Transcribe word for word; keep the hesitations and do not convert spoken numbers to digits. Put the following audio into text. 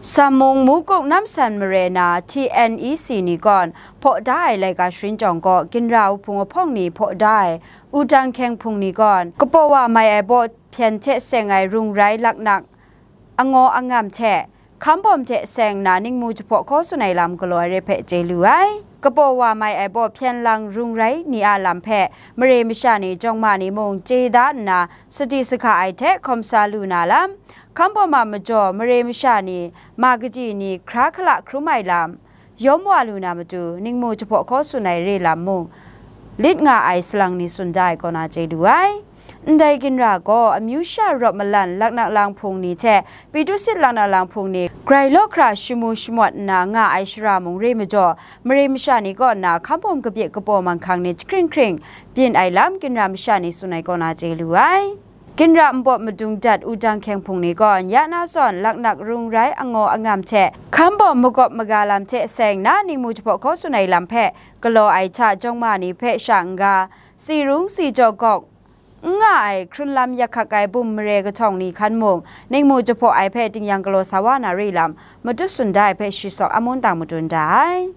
Sammung Mukuk Namsan mare na T N E C ni gawn hpaw da ai laika sharin jawng gaw ginra wuhpung ahpawng ni hpaw da ai wudang hkyeng hpung ni gawn kapaw wa mai ai baw hpyen hte seng ai rung rai laknak angaw angam hte hkambawm hte seng nna ningmu jahpaw hkaw tsun ai lam galaw ai re hpe chye lu ai. Kapaw wa mai ai baw hpyen lang rung rai ni a lam hpe mare masha ni jawng ma ni mung chye da nna sadi sahka ai hte hkawm sa lu na lam, hkambawm a majaw mare masha ni ma kaji ni hkra hkala hkrum ai lam, yawm wa lu na matu ningmu jahpaw hkaw tsun ai re lam mung lit nga ai salang ni tsun da ai kaw na chye lu ai. Ndai ginra gaw amyu sha rawp malan laknak lang hpung ni hte Pitu sit laknak lang hpung ni grai law hkra shamu shamawt nna nga ai shara mung re majaw, mare masha ni kaw nna hkambawm kabye kapaw manghkang ni jahkring hkring byin ai lam ginra masha ni tsun ai kaw na chye lu ai. Ginra npawt madung dat wudang hkyeng hpung ni gawn ya na zawn laknak rung rai angaw angam hte hkambawm magawp maga lam hte seng nna ningmu jahpaw hkaw tsun ai lam hpe galaw ai hta jawng ma ni hpe sha n-ga, si rung si jaw gawk n nga ai hkrun lam yak hkak ai bum mare kahtawng ni hkan mung ningmu jahpaw ai hpe tingyan galaw sa wa na re lam matut tsun da ai hpe shi sawk amun tang madun da ai.